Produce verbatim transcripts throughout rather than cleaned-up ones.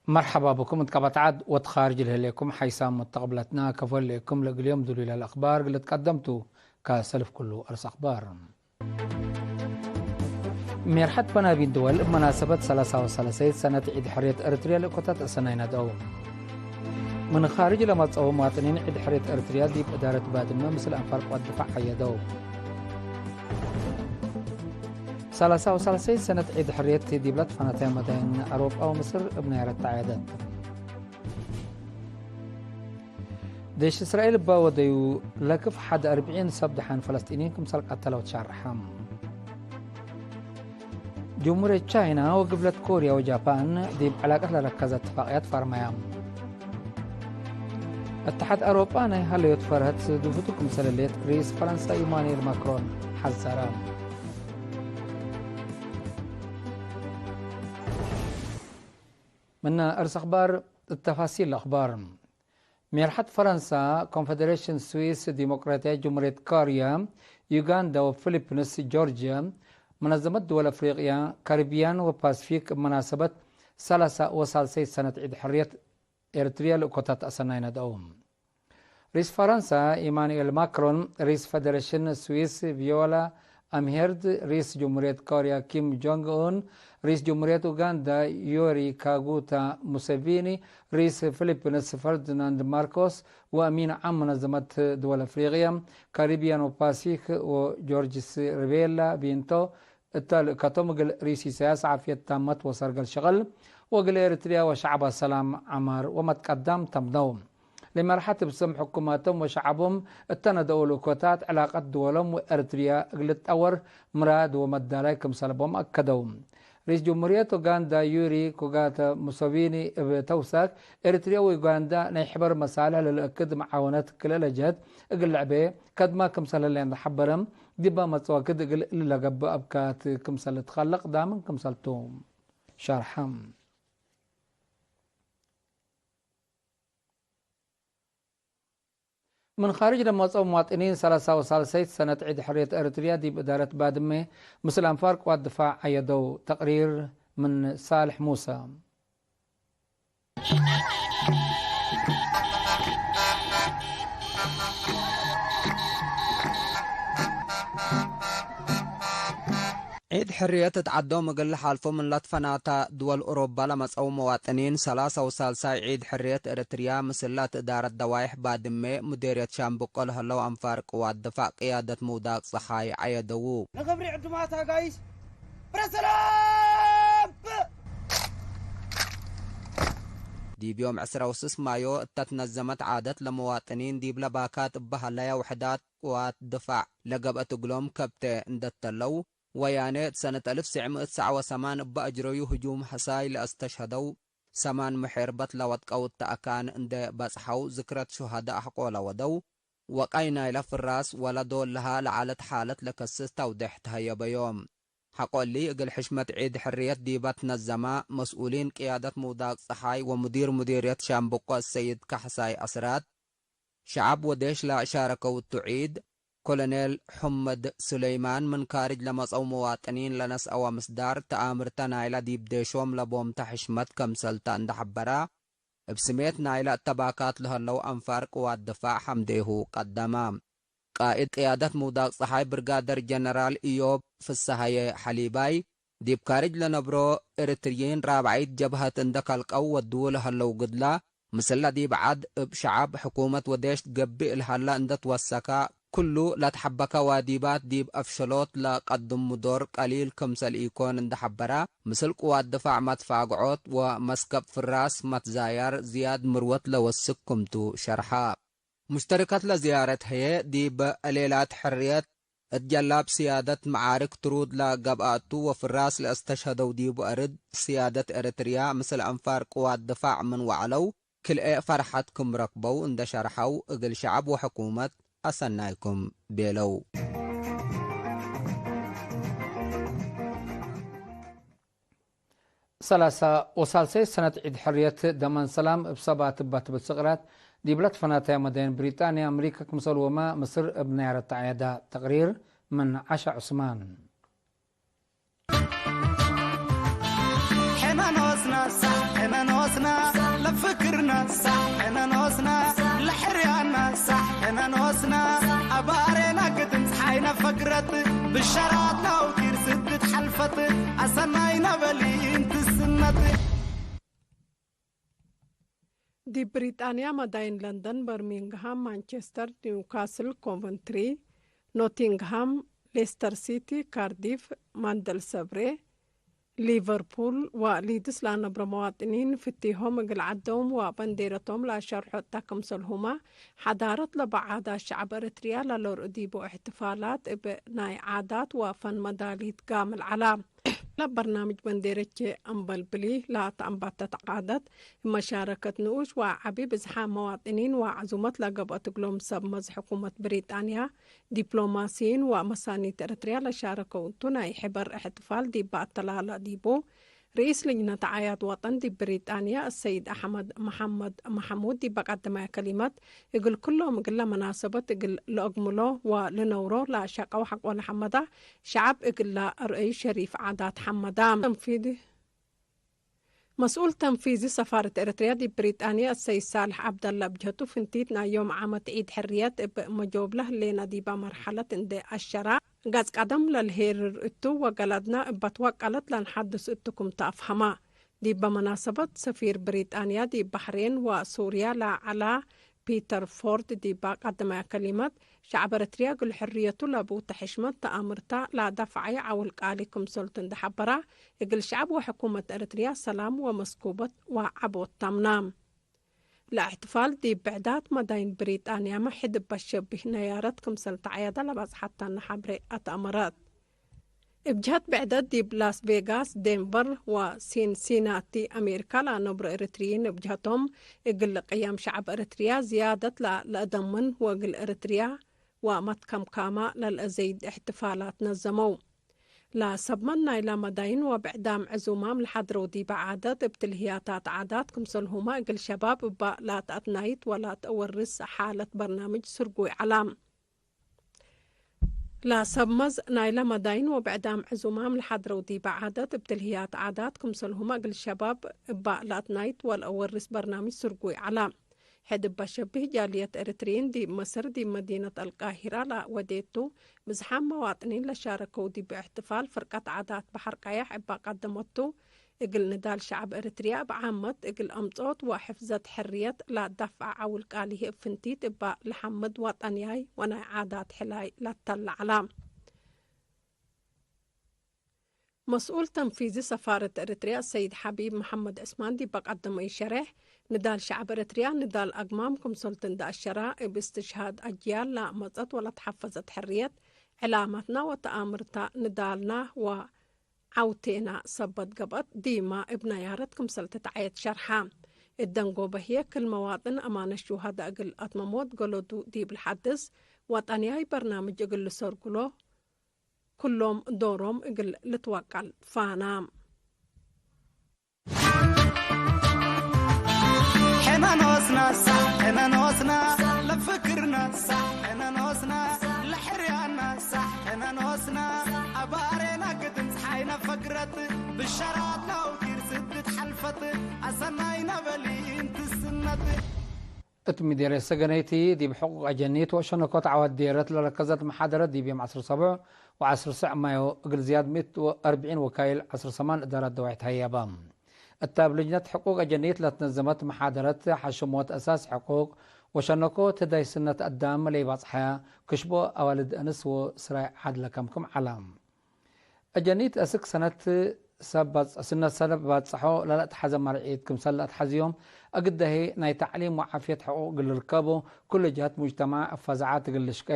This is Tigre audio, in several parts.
መርሐባ ብኩም እት ቀበት ዐድ ወእት ካርጅ ለህሌኩም ሓይሳም መተቅብለትና። ከፎ ህሌኩም ለእግል ዮም ድሉይ ለህለ አክባር እግል ልትቀደም ቱ። ከሰልፍ ኩሉ አርስ አክባር። ሜርሐት በናቢን ድወል እብ መናሰበት ሰላሳ ወሰለሰይት ሰነት ዒድ ሕርየት ኤረትርያ ለእኮታት አሰናይ ነድአው። ምን ካርጅ ለመጽአው መዋጥኒን ዒድ ሕርየት ኤረትርያ ዲብ እዳረት ባድመ ምስል አንፋር ቅዋት ድፋዕ ዐየደው። ሰላሳ ወሰለሰይት ሰነት ዒድ ሕርየት ዲብለ ትፈነተ መዳይን አውሮጳ ወምስር እብ ናይረት ተዐየደት። ዴሽ እስራኤል እባ ወደዩ ለክፍ ሐድ አርብዒን ሰብ ደሓን ፈለስጢንይን ክምሰል ቀተለው ተሻርሐ። ጅሙርየት ቻይና ወግብለት ኮርያ ወጃፓን ዲብ ዕላቀት ለረከዘ እትፋቅያት ፈርመያ። እትሓድ አውሮጳ ናይ ሀለዮት ፈርሀት ዱፉቱ ክምሰል ህሌት ርኢስ ፈረንሳ ኢማኑኤል ማክሮን ሐዘረ። ምነ አርስ አክባር እት ተፋሲል አክባር። ሜርሐት ፈረንሳ፣ ኮንፌደሬሽን ስዊስ፣ ዲሞቅራትያይት ጅሙርየት ኮርያ፣ ዩጋንዳ ወፊሊፒንስ፣ ጆርጅያ፣ መነዘመት ድወል አፍሪቅያ፣ ካሪብያን ወፓሲፊክ እብ መናሰበት ሰላሳ ወሳልሰይት ሰነት ዒድ ሕርየት ኤረትርያ ለእኮታት አሰናይ ነድአው። ርኢስ ፈረንሳ ኢማኑኤል ማክሮን፣ ርኢስ ፌደሬሽን ስዊስ ቪዮላ አምሄርድ፣ ርኢስ ጅሙርየት ኮርያ ኪም ጆንግ ኡን፣ ርኢስ ጅሙርየት ኡጋንዳ ዮሪ ካጉታ ሙሴቪኒ፣ ርኢስ ፊሊፒንስ ፈርዲናንድ ማርኮስ ወአሚን ዓም መነዘመት ድወል አፍሪቅያ፣ ካሪብያን ወፓሲፊክ ወጆርጅስ ሪቤላ ቢንቶ፣ እተ ልእከቶም እግል ርኢስ ኢሳያስ ዓፍየት ታመት ወሰርገል ሸቅል፣ ወእግል ኤረትርያ ወሸዕባ ሰላም፣ ዐማር ወመትቀዳም ተምነው። ለመርሐት እብ ስም ሕኩማቶም ወሸዐቦም እተ ነደአው ልእኮታት፣ ዕላቀት ድወሎም ወኤረትርያ እግል ልትጠወር ምራድ ወመዳላይ ክምሰል ቦም አከደው። ርኢስ ጅሙርየት ኡጋንዳ ዩሪ ኩጋተ ሙሰቪኒ እብ ተውሳክ፣ ኤረትርያ ወኡጋንዳ ናይ ሕበር መሳልሕ ለልአክድ መዓወነት ክልኤ ለጀህት እግል ልዕቤ ከድማ ክምሰል ህሌ እንዴ ሐበረ፣ ዲበ መጽእ ወክድ እግል እሊ ለገብእ አብካት ክምሰል ልትከለቅ ዳምን ክምሰል ቱ። ሸርሐ። ምን ካርጅ ለመጽአው መዋጥኒን ሰላሳ ወሳልሰይት ሰነት ዒድ ሕርየት ኤረትርያ ዲብ እዳረት ባድመ ምስል አንፋር ቅዋት ድፋዕ ዐየደው። ተቅሪር ምን ሳልሕ ሙሰ። ዒድ ሕርየት እት ዐዶም እግል ለሓልፎ ምን ለትፈናተ ድወል ኡሮባ ለመጽአው መዋጥኒን፣ ሰላሳ ወሳልሳይ ዒድ ሕርየት ኤረትርያ ምስል ለትእዳረት ደዋይሕ ባድሜ፣ ሙዴርየት ሻምብቆ ለህለው አንፋር ቅዋት ድፋዕ ቅያደት ምውዳቅ ጸሓይ ዐየደዉ። ለገብሪ ዕዱማት አጋይሽ ብረሰላም! ዲብ ዮም ዕስራ ወስስ ማዮ እተ ትነዘመት ዓደት ለመዋጥኒን ዲብለ ባካት እበ ሀለያ ውሕዳት ቅዋት ድፋዕ ለገብአት እግሎም ከብቴ እንደ ተለው፣ ወያኔ እት ሰነት አልፍ ትስዕ ምእት ሰዕ ወሰማን እበ አጅረዩ ህጁም ሐሳይ ለአስተሽሀደው ሰማን መሐርበት ለወድቀው እተ አካን እንደ በጽሐው ዝክረት ሹሀደእ አሕቆ ለወደው፣ ወቃይ ናይለ ፍራስ ወለዶል ለሃ ለዐለት ሓለት ለከስስ ተውዴሕ ተሀየበዮም። ሐቆ እሊ፣ እግል ሕሽመት ዒድ ሕርየት ዲበ ትነዘመ፣ መስኡሊን ቅያደት ምውዳቅ ጸሓይ ወሙዲር ሙዲርየት ሻምብቆ አሰይድ ካሕሳይ አስራት፣ ሸዐብ ወዴሽ ለሻረከው እቱ ዒድ፣ ኮሎኔል ሑመድ ሱለይማን ምን ካርጅ ለመጸው መዋጥኒን ለነስአወ ምስዳር፣ ተአምርተ ናይለ ዲብ ዴሾም ለቦምተ ሕሽመት ከምሰልተ እንደ ሐበረ፣ እብ ስሜት ናይለ እተ ባካት ለህለው አንፋር ቅዋት ድፋዕ ሐምዴሁ ቀደመ። ቃእድ ቅያደት ምውዳቅ ጸሓይ ብርጋደር ጀነራል ኢዮብ ፍሰሃየ ሐሊባይ፣ ዲብ ካርጅ ለነብሮ ኤረትርዪን ራብዐይት ጀብሀት እንደ ከልቀው ወድዉ ለሀለው ግድለ፣ ምስለ ዲብ ዐድ እብ ሸዐብ፣ ሕኩመት ወዴሽ ገብእ ለሀለ እንደ ትወሰከ፣ ክሉ ለትሐበከ ዋዲባት ዲብ አፍሸሎት ለቀድሙ ዶር ቀሊል ክምሰል ኢኮን እንደ ሐበረ፣ ምስል ቅዋት ድፋዕ መትፋግዖት ወመስከብ ፍራስ መትዛያር ዝያድ ምርወት ለወስክ ክምቱ ሸርሐ። ሙሽተርከት ለዝያረት ህዬ፣ ዲብ ሌላት ሕርየት እት ጀላብ ስያደት መዓርክ ትሩድ ለገብአ እቱ ወፍራስ ለአስተሽሀደው ዲቡ አርድ ስያደት ኤረትርያ፣ ምስል አንፋር ቅዋት ድፋዕ ምን ወዐለው፣ ክልኤ ፈርሐት ክም ረክበው እንደ ሸርሐው፣ እግል ሸዐብ ወሕኩመት አሰናይኩም ቤለው። ሰላሳ ወሳልሰይ ሰነት ዒድ ሕርየት ደመን ሰላም እብ ሰባት እባ ትብል ስቅራት ዲብለ ትፈናተያ መዳይን ብሪጣንያ፣ አምሪካ ክምሰልወመ ምስር እብ ናያረት ተዐየዳ። ተቅሪር ምን ዐሻ ዑስማን። ሕመኖስና ሳ ሕመኖስና ሳሕ ሕነ ኖስና ለሕርያና፣ ሳሕ ሕነ ኖስና፣ አባሬና ግድም ፀሓይነ ፈግረት፣ ብሸራት ናውቲር ስድት ሐልፈት፣ አሰናይ ነበሊ እንትስነት። ዲብ ብሪጣንያ መዳይን ለንደን፣ በርሚንግሃም፣ ማንቸስተር፣ ኒውካስል፣ ኮቨንትሪ፣ ኖቲንግሃም፣ ሌስተር ሲቲ፣ ካርዲፍ፣ ማንደልሰብሬ፣ ሊቨርፑል ወሊድስ ለአነብረ መዋጥኒን ፍቲሆም እግል ዐዶም ወበንዴረቶም ለአሸርሖ እተ ክምሰልሁመ፣ ሐዳረት ለበዓዳት ሸዐብ ኤረትርያ ለለርኡ ዲቡ እሕትፋላት እብ ናይ ዓዳት ወፈን መዳሊት ጋምል ዐላ። ለበርናምጅ በንዴረቼ አምበልብሊ ለአተአንባተት ዓዳት፣ መሻረከት ንኡሽ ወዐቢ ብዝሓም መዋጥኒን ወዐዙመት ለገብአት እግሎም ሰብ መዝ ሕኩመት ብሪጣንያ፣ ዲፕሎማሲይን ወመሳኒት ኤረትርያ ለሻረከው እቱ ናይ ሕበር እሕትፋል ዲብ አተላለ ዲቡ፣ ርኢስ ልጅነት አዕያድ ወጠን ዲብ ብሪጣንያ አሰይድ አሕመድ መሐመድ መሐሙድ ዲብ ቀደማይ ከሊመት፣ እግል ኩሎም እግለ መናሰበት እግል ለአግምሎ ወልነውሮ ለአሸቀው ሐቆ ለሐመዳ ሸዐብ እግል ለአርእዩ ሸሪፍ ዓዳት ሐመዳ። ተንፊዚ መስኡል ተንፊዚ ሰፋረት ኤረትርያ ዲብ ብሪጣንያ አሰይድ ሳልሕ ዐብደለ እብ ጀህቱ፣ ፍንቲት ናይ ዮም ዓመት ዒድ ሕርየት እብ መጆብለ ህሌነ ዲበ መርሐለት እንዴ አሸራ፣ ገጽ ቀደም ለልሄርር እቱ ወገለድነ እበ ትወቀለት ለንሐድስ እቱ ክም ተአፍሀመ። ዲበ መናሰበት፣ ሰፊር ብሪጣንያ ዲብ በሕሬን ወሱርያ ለዐላ ፒተር ፎርድ ዲበ ቀደማይ ከሊመት፣ ሸዐብ ኤረትርያ እግል ሕርየቱ ለቡተ ሕሽመት ተአምርተ ለደፍዐየ ዐውል ቃሊ ክምሰልቱ እንዴ ሐበረ፣ እግል ሸዐብ ወሕኩመት ኤረትርያ ሰላም ወመስኩበት ወዐቦት ተምነ። ለእሕትፋል ዲብ ብዕዳት መዳይን ብሪጣንያመ ሕድ እበ ሸቢህ ነያረት ክምሰል ተዐየደ ለበጽሐተነ ሐብሬ አትአመረት። እብ ጀህት ብዕደት ዲብ ላስ ቬጋስ፣ ዴንቨር ወሲንሲናቲ አሜሪካ ለአነብሮ ኤረትርዪን እብ ጀህቶም፣ እግል ቅየም ሸዐብ ኤረትርያ ዝያደት ለአደምን ወእግል ኤረትርያ ወመትከምካማ ለልአዘይድ እሕትፋላት ነዘመው። ለሰብመን ናይላ መዳይን ወብዕዳም ዕዙማም ለሐድረው ዲበ ዓደት፣ እብ ትልህያታት ዓዳት ክምሰልሁመ እግል ሸባብ እበ ላትአትናይት ወላትአወርስ ሓለት በርናምጅ ስርጉይ ዐላ። ለሰብ መዝ ናይለ መዳይን ወብዕዳም ዕዙማም ለሐድረው ዲበ ዓደት፣ እብ ትልህያት ዓዳት ክምሰልሁመ እግል ሸባብ እበ ለአትናይት ወለአወርስ በርናምጅ ስርጉይ ዐላ። ሕድ እበ ሸብህ ጃልየት ኤረትርዪን ዲብ መስር ዲብ መዲነት አልቃሂራ ለወዴቱ ብዝሓም መዋጥኒን ለሻረከው ዲብ እሕትፋል ፍርቀት ዓዳት በሐር ቀያሕ እበ ቀደመቱ፣ እግል ንዳል ሸዐብ ኤረትርያ እብ ዓመት እግል አምጾት ወሕፍዘት ሕርየት ለአዳፍዐ ዐውል ቃሊህ እብ ፍንቲት እበ ለሐምድ ወጠንያይ ወናይ ዓዳት ሕላይ ለተለ ዐላ። መስኡል ተንፊዚ ሰፋረት ኤረትርያ ሰይድ ሐቢብ መሐመድ ዕስማን ዲብ ቀደመዩ ሸሬሕ፣ ንዳል ሸዐብ ኤረትርያ ንዳል አግማም ክምሰልቱ እንዴ አሸራ፣ እብ እስትሽሃድ አጅያል ለአመጸት ወለትሐፈዘት ሕርየት፣ ዕላመትና ወተአምርታ ንዳልና ወ ዐውቴና ሰበት ገብአት ዲማ እብ ነያረት ክምሰል ትትዐየት ሸርሐ። እደንጎበ ህዬ፣ ክል መዋጥን አማነት ሹሀዳ እግል አትመሞት ገለዱ ዲብ ለሐድስ ወጠንያይ በርናምጅ እግል ልሰርጉሎ፣ ክሎም ዶሮም እግል ልትወቀል ፋና። ሕነ ኖስና ሳሕ፣ ሕነ ኖስና ለፍክርና ሳሕ፣ ሕነ ኖስና ለሕርያና ሳሕ፣ ሕነ ኖስና አባሬና ግድም ፀሓይና ፈግረት፣ ብሻራትና ውቲር ስድት ሐልፈት፣ አሰናይና በሊ እንትስነት። እት ምዴርየት ሰገነይቲ ዲብ ሕቁቅ አጀኒት ወሸነኮት ዐዋት ዴረት ለረከዘት መሓደረት ዲብ ዮም ዐስር ሰቡዕ ወዐስር ሰዕ ማዮ እግል ዝያድ ምእት ወአርብዒን ወካይል ዐስር ሰማን እዳራት ደዋይት ሀያባ። እተ እብ ልጅነት ሕቁቅ አጀኒት ለትነዘመት መሓደረት ሐሽሞት አሳስ ሕቁቅ ወሸነኮት ህዳይ ስነት አዳም ለኢባጽሐ ክሽቦ አዋልድ አንስ ወስራይ ዓድ ለከምክም ዐላ። አጀኒት አስክ ሰነት ሰብ ባጽ-፣ ስነት ሰብ ባጽሖ ለለአትሐዘ መርዒት ክምሰል ለአትሐዝዮም፣ አግደ ህይ ናይ ተዕሊም ወዓፍየት ሕቁቅ እግል ልርከቡ፣ ኩሉ ጀሀት ሙጅተማዕ እብ ፈዛዓት እግል ልሽቄ፣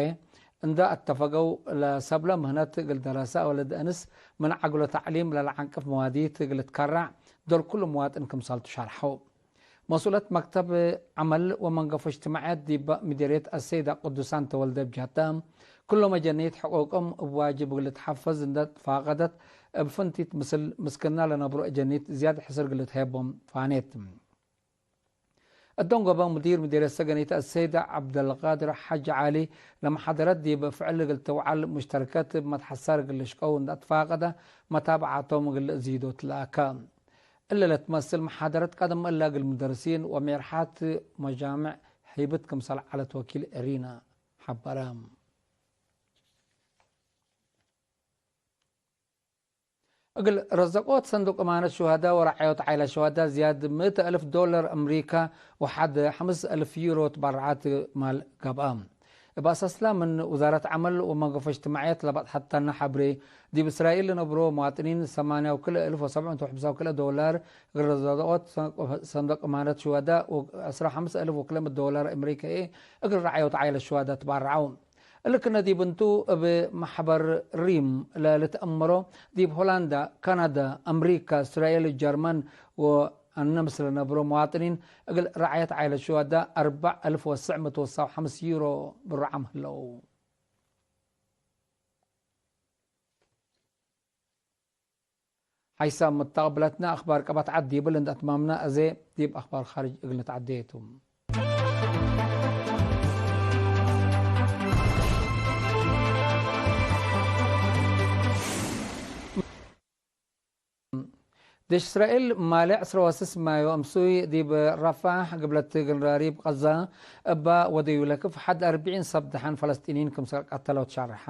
እንደ አተፈገው፣ ለሰብለ ምህነት እግል ደረሰ አወልድ አንስ ምን ዐግሎ ተዕሊም ለለዐንቅፍ መዋዲት እግል ልትከረዕ፣ ዶል ኩሉ መዋጥን ክምሰልቱ ሸርሐው። መስኡለት መክተብ ዐመል ወመንገፎ እጅትማዕየት ዲብ ምዴርየት አሰይዳ ቅዱሳን ተወልደ እብ ጀህተ፣ ክሎም አጀኒት ሕቁቅም እብ ዋጅብ እግል ልትሐፈዝ እንደ ትፋቀደት፣ እብ ፍንቲት ምስል ምስክና ለነብሮ አጀኒት ዝያድ ሕስር እግል ልትሀየቦም ፋኔት። እደንጎበ ሙዲር ምዴርየት ሰገኒት አሰይድ ዐብደልቃድር ሐጅ ዐሊ፣ ለመሓደረት ዲብ ፍዕል እግል ትውዓል ሙሽተርከት እብ መትሐሳር እግል ልሽቀው እንደ አትፋቀደ፣ መታብዓቶም እግል ልእዚዶ ትለአከ። እለ ለትመስል መሓደረት ቀደም እለ እግል ሙደርሲን ወሜርሓት መጃምዕ ህይብት ክምሰል ዐለት ወኪል እሪና ሐበረ። እግል ረዘቆት ሰንዱቅ እማነት ሹሀዳ ወረዓዮት ዓይለ ሹሀዳ ዝያድ ምእት አልፍ ዶላር አምሪካ ወሐድ ሐምስ አልፍ ዩሮ ትበረዓት ማል ገብአ። እብ አሳስላ ምን ውዛረት ዐመል ወመንገፎ እጅትማዕየት ለበጽሐተነ ሐብሬ፣ ዲብ እስራኤል ለነብሮ መዋጥኒን ሰማንያ ወክልኤ አልፍ ወሰብዕ ምእት ወሐምሳ ወክልኤ ዶላር እግል ረዘቆት ሰንዱቅ እማነት ሹሀዳ ወዐስራ ሐምስ አልፍ ወክልኤ ምእት ዶላር አምሪካ እግል ረዓዮት ዓይለ ሹሀዳ ትበረዐው። እሊ ክነ ዲብ እንቱ፣ እብ መሕበር ሪም ለልትአመሮ፣ ዲብ ሆላንዳ፣ ካናዳ፣ አምሪካ፣ እስራኤል፣ ጀርመን ወአነ ምስለ ነብሮ መዋጥኒን፣ እግል ረዓየት ዓይለት ሹሀዳ አርበዕ አልፍ ወትስዕ ምእት ወሰብዓ ወሐምስ ዩሮ ብርዓም ህለው። ሓይሳም መተቅብለትነ አክባር ቀበት ዐድ ዲብል እንዴ አትማምነ፣ አዜ ዲብ አክባር ካርጅ እግል ንትዐዴ ቱ። ዴሽ እስራኤል ማሌ ዕስራ ወስስ ማዮ እምሱይ ዲብ ራፋሕ ግብለት ግንራሪብ ቀዛ እባ ወደዩ ለክፍ ሐድ አርብዒን ሰብ ደሐን ፈለስጢንይን ክምሰል ቀተለው ተሻርሐ።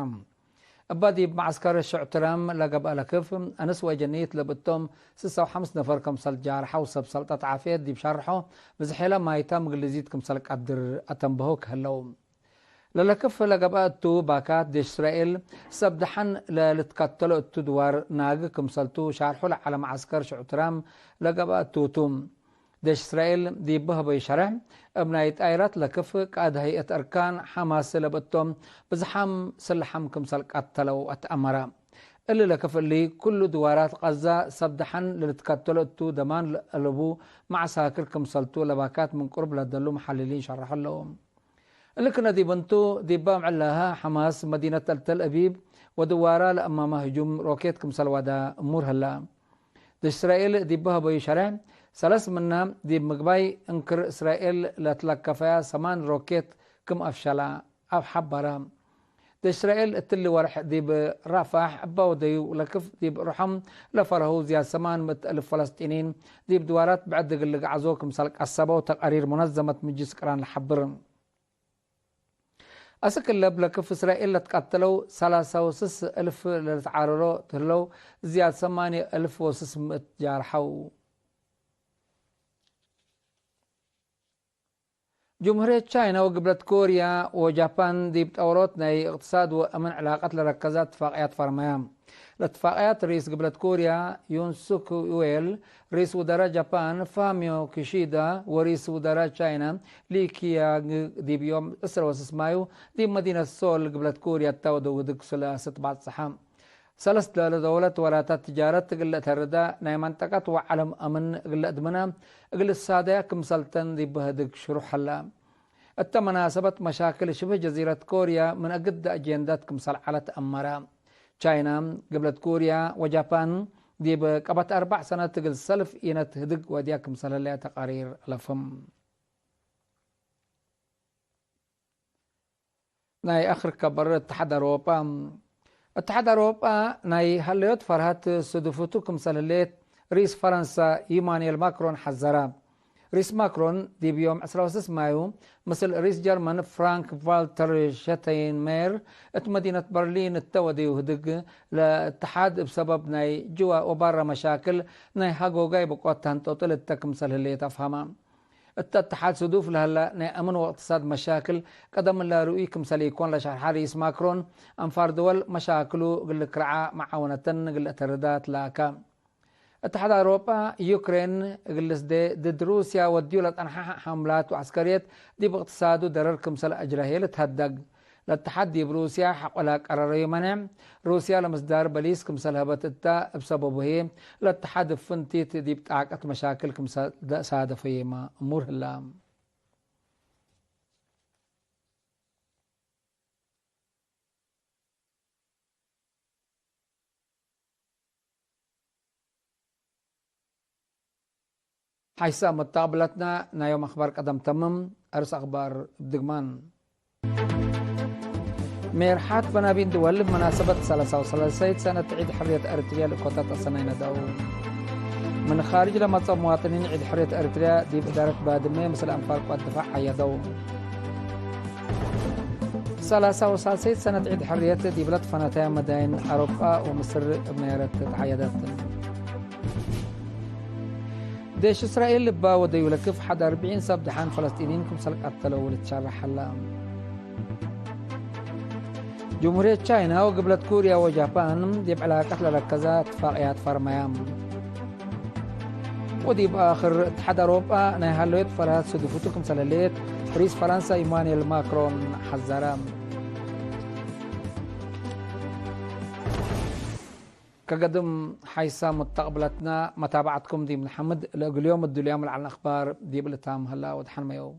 እባ ዲብ መዐስከር ሽዑትራም ለገብአ ለክፍ፣ አንስ ወአጀኒት ለብእቶም ስሳ ወሐምስ ነፈር ክምሰል ጃርሐው ሰብ ሰልጠት ዓፍየት ዲብ ሸርሖ፣ ብዝሔለ ማይታም እግል ልዚድ ክምሰል ቀድር አተንበሆ ከህለው። ለለክፍ ለገብአ እቱ ባካት ዴሽ እስራኤል፣ ሰብ ደሐን ለልትከተሎ እቱ ድዋር ናግ ክምሰልቱ ሻርሖ ለዐለ መዐስከር ሽዑትራም ለገብአ እቱ ቱ። ዴሽ እስራኤል ዲብ በህበዩ ሸርሕ፣ እብ ናይ ጣይራት ለክፍ ቃእድ ሀይአት አርካን ሐማስ ለብእቶም ብዝሓም ስለሐም ክምሰል ቀተለው አትአመረ። እሊ ለክፍ እሊ፣ ኩሉ ድዋራት ቀዛ ሰብ ደሐን ለልትከተሎ እቱ ደማን ለአለቡ መዐሳክር ክምሰልቱ ለባካት ምን ቅሩብ ለደሉ መሐልሊን ሸረሐ ለው። እሊ ክነ ዲብ እንቱ፣ ዲብ ባም ዕላሀ ሐማስ መዲነት ተል አቢብ ወድዋራ ለአማመ ህጁም ሮኬት ክምሰል ዋዳ እሙር ህላ። ዴሽ እስራኤል ዲብ በሀበዩ ሸርሕ፣ ሰለስ ምነ ዲብ ምግባይ እንክር እስራኤል ለትለከፈያ ሰማን ሮኬት ክም አፍሸላ አብ ሐበረ። ዴሽ እስራኤል እትሊ ወርሕ ዲብ ራፋሕ እባ ወደዩ ለክፍ ዲብ ርሖም ለፈርሀው ዝያድ ሰማን ምእት አልፍ ፈለስጢንይን ዲብ ድዋራት ብዕድ እግል ልግዐዞ ክምሰል ቀሰበው ተቃሪር ሙነዘመት ምጅልስ ቅራን ለሐብር። አስክ እለ እብ ለክፍ እስራኤል ለትቀተለው ሰላሳ ወስስ እልፍ ለልትዓረሮ ህለው፣ ዝያድ ሰማንየ እልፍ ወስስ ምእት ጃርሐው። ጅምሁርየት ቻይና ወግብለት ኮርያ ወጃፓን ዲብ ጠወሮት ናይ እቅትሳድ ወአምን ዕላቀት ለረከዘ እትፋቅያት ፈርመያ። ለእትፋቅያት ርኢስ ግብለት ኮርያ ዩን ሱክ ዩዌል፣ ርኢስ ውደራ ጃፓን ፋሚዮ ኪሺዳ ወርኢስ ውደራ ቻይና ሊ ኪያንግ ዲብ ዮም ዕስራ ወስስ ማዩ ዲብ መዲነት ሶል ግብለት ኮርያ እተ ወደው ህድግ ሱላሰት ባጽሐ። ሰለስ ለደውለት ወላታት ትጃረት እግል ለአተርዳ፣ ናይ መንጠቀት ወዐለም አምን እግል ለአድምና፣ እግል ልሳደያ ክምሰልተን ዲብ ህድግ ሽሩሕ ሀላ። እተ መናሰበት መሻክል ሽብህ ጀዚረት ኮርያ ምን አግደ አጄንዳት ክምሰል ዐለት አመረ። ቻይና፣ ግብለት ኮርያ ወጃፓን ዲብ ቀበት አርበዕ ሰነት እግል ሰልፍ ኢነት ህድግ ወድያ ክምሰል ህለየ ተቃሪር ለፍህም። ናይ አክር ከበር እትሓድ አውሮጳ። እትሓድ አውሮጳ ናይ ሀለዮት ፈርሀት ስዱፍቱ ክምሰል ህሌት ርኢስ ፈረንሳ ኢማኑኤል ማክሮን ሐዘረ። ርኢስ ማክሮን ዲብ ዮም ዕስራ ወስስ ማዩ ምስል ርኢስ ጀርመን ፍራንክ ቫልተር ሸተይንሜየር እት መዲነት በርሊን እተ ወደዩ ህድግ፣ ለእትሓድ እብ ሰበብ ናይ ጅዋ ወባረ መሻክል ናይ ሀጎጋይ ብቆት ተንጦጥል እተ ክምሰል ህሌት አፍሀመ። እተ እትሓድ ስዱፍ ለህለ ናይ አምን ወእቅትሳድ መሻክል ቀደም እለ ርኡይ ክምሰል ኢኮን ለሸርሐ ርኢስ ማክሮን፣ አንፋር ድወል መሻክሉ እግል ልክርዓ መዓወነተን እግል ለአተርዳ ትላከ። እትሓድ አውሮጳ፣ ዩክሬን እግል ልስዴ ድድ ሩስያ ወድዩ ለጸንሐ ሐምላት ወዐስከርየት ዲብ እቅትሳዱ ደረር ክምሰል አጅረ ህዬ ልትሀደግ። ለእትሓድ ዲብ ሩስያ ሐቆ ለቀረረዩ መኔዕ፣ ሩስያ ለምስዳር በሊስ ክምሰል ሀበት እተ፣ እብ ሰበቡ ህዬ ለእትሓድ እብ ፍንቲት ዲብ ጣቀት መሻክል ክምሰል ለሳደፈ የመ እሙር ህላ። ሓይሳ መታቅብለትና ናይ ዮም አክባር ቀደም ተምም። አርስ አክባር እብ ድግማን። ሜርሓት በናቢን ድወል እብ መናሰበት ሰላሳ ወሰለሰይት ሰነት ዒድ ሕርየት ኤረትርየ ልእኮታት አሰናይ ነደው። ምን ካርጅ ለመጽኦ መዋጥኒን ዒድ ሕርየት ኤሪትርያ ዲብ እዳረት ባድመ ምስል አንፋር ቅዋት ድፋዕ ዐየደው። ሰላሳ ወሳልሰይት ሰነት ዒድ ሕርየት ዲብ ለትፈነተ መዳይን አውሮጳ ወምስር እብ ነየረት ተዐየደት። ዴሽ እስራኤል ልባ ወደዩ ለክፍ ሐድ አርብዒን ሰብ ደሓን ፈለስጢኒን ክምሰል ቀተለው ልትሸረሕ ሀላ። ጅምሁርየት ቻይና ወግብለት ኩርያ ወጃፓን ዲብ ዕላቀት ለረከዛ እትፋቅያት ፈርመያ። ወዲብ አክር፣ እትሓድ አውሮጳ ናይ ሀለዮት ፈራት ስዱፉቱ ክምሰል ህሌት ርኢስ ፈረንሳ ኢማኑኤል ማክሮን ሐዘረ። ከገድም ሓይሳ ሙተቅብለትና መታብዐትኩም ዲብ ነሐምድ። ለእግል ዮም እዱልያም ለዐለ አክባር ዲብ ልታም ሀላ ወድሐን መየው።